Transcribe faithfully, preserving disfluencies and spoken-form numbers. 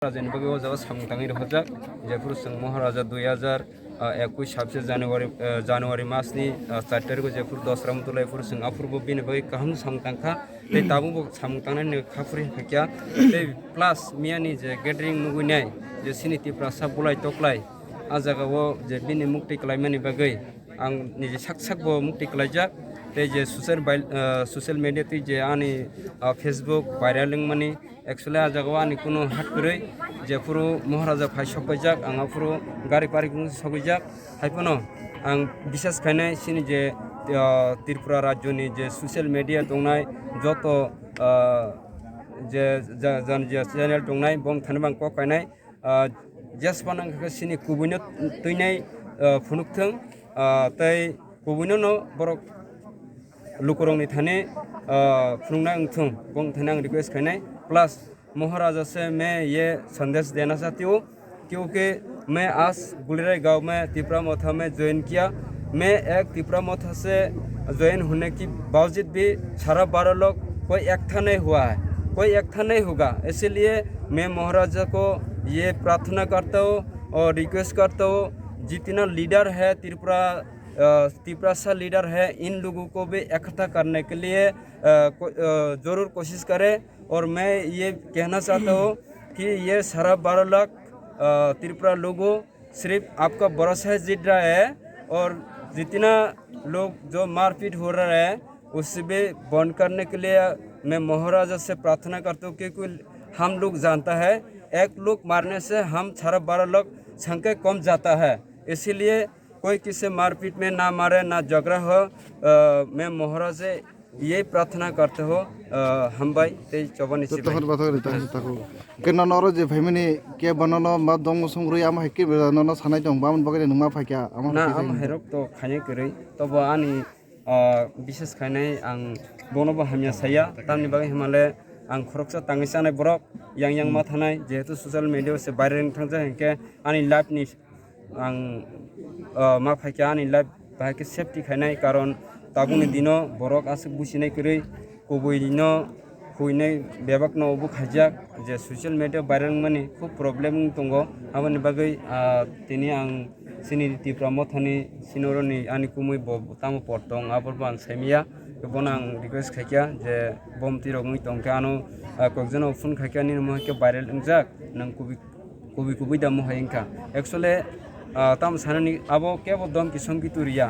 Rajani bagwi o jaga samung tangwi rohorjak, jephuru chwng Moharaja dui hazar ekwis sabse January, ah, January masni, ah, char tarikgo jephuru dosra motolai phuru chwng aphuru bo bini bagwi kaham samung tangkha, tei tabukbo samung tangnani kha phuri phaikya, tei plus miyani je gathering nugwi nai je chini Tiprasa bulai toklai, ah jagao je bini mukti kwlaimani bagwi ang niji sak sakbo mukti kwlaijak, tei je social bai-, ah, social media twi je ani, ah, Facebook viral wngmani, actually ah jagao ani kunu hat kwrwi, jephuru Moharaja phai sokpaijak, ang aphuru gari parking sogwijak, haiphano ang bisas khainai chini je, ah, Tripura rajyoni je social media tongnai joto, ah, je ja-, jan-, je channel tongnai bong thani bang kok kainai, ah, jesphano wngkha khe chini kubuino twinai, ah, phunukthwng, ah, tei kubuinono borok lukurokni thani, ah, phunuknai wngthwng, bong thani ang request khainai. Plus, Moharaja se main ye sandesh dena chahti hu, kyunki main aaj Gulirai gaon mein Tipra Motha mein join kiya. Main ek Tipra Motha se join hone ki bawajood bhi sara baro log koi ek tha nahi hua hai, koi ek tha nahi hoga. Isiliye main Moharaja ko ye prarthana karta hu aur request karta hu, jitna leader hai Tripura, ah, Tiprasa leader hai, in logo ko bhi ekatha karne ke liye, ah, ko-, ah, zarur koshish kare. और मैं ये कहना चाहता हूँ कि ये सारा बारह लाख, अ, त्रिपुरा लोगों सिर्फ आपका भरोसा है जीत रहा है, और जितना लोग जो मारपीट हो रहा है उससे भी बंद करने के लिए मैं महाराजा से प्रार्थना करता हूँ, क्योंकि हम लोग जानता है एक लोग मारने से हम सारा बारह लाख संख्या कम जाता है, इसीलिए कोई किसी मारपीट में ना मारे, ना झगड़ा हो। अ, मैं महाराज से यही प्रार्थना करते हो। अ, हम भाई तेज चौबन इसी भाई। Tohor bathok ri tang tako. Ke nono oro je phaimani ke bonono ma dong song rui ama hai ke nono sanai tong bamon bagwi nung ma phaikya ama Na, hai ke ama hai rok to khainai kwrwi. Tobo ani, ah, bishes khainai ang bono bo hamya saya. Tamni bagwi himale ang khoroksa tangwi chanai borok yang yang ma thanai. Jehetu social media se viral wng thangjak hinkhe ani life ni ang, ah, ma phaikha ani life bahai khe safety khainai, karon tabukni dino borok aswk businai kwrwi kubui no huinai bebak no obo khaijak je social media viral wngmani khub problem wng tongo. Aboni bagwi, ah, tini ang chini Tipra Mothani sinoroni ani kumui bo tamo por tong abo bo ang saimaya, bono ang request khaikha je bom tirok wngwi tongkhe ano, ah, kokjano phone khaikha nini mohai khe viral wngjak nang kubui kubui kubui da mohai wngkha. Actually, ah, tamo sanani abo kebo domki somki turiya,